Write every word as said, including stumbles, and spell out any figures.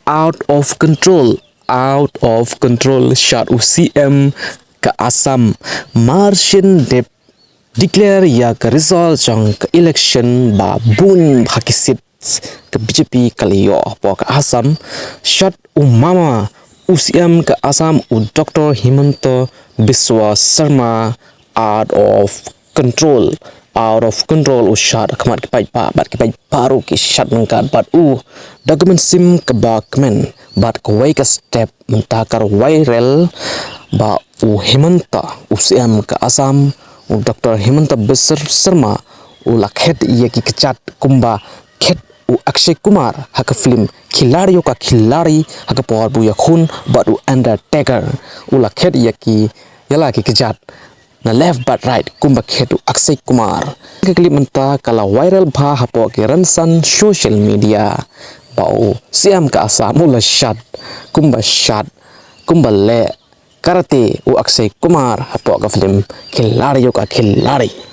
out of control, out of control shad u C M ka Assam. Mar shin dep declare ïa ka result jong ka election ba bun bha ki seat ka B J P ka la ïoh hapoh ka Assam, shad u mama u C M ka Assam u Doctor Himanta Biswa Sarma out of control, out of control u shad ha khmat ki paidbah bad ki paidbah ruh ki shad nangkat bad u. Da ka mynsiem kaba kmen bad kawei ka step mynta ka viral ba u Himanta, u C M ka Assam, u Doctor Himanta Biswa Sarma u la khet ïa ki kjat kumba khet u Akshay Kumar ha ka film Khiladiyon Ka Khiladi ha ka por ba u ïakhun bad u Undertaker. U la khet ïa ki, ïa la ki kjat na left bad right kumba khet u Akshay Kumar. Ka clip mynta ka la viral bha hapoh ki rynsan social media ba u C M ka Assam u la shad kumba shad kumba leh karate u Akshay Kumar hapoh ka film Khiladiyon Ka Khiladi.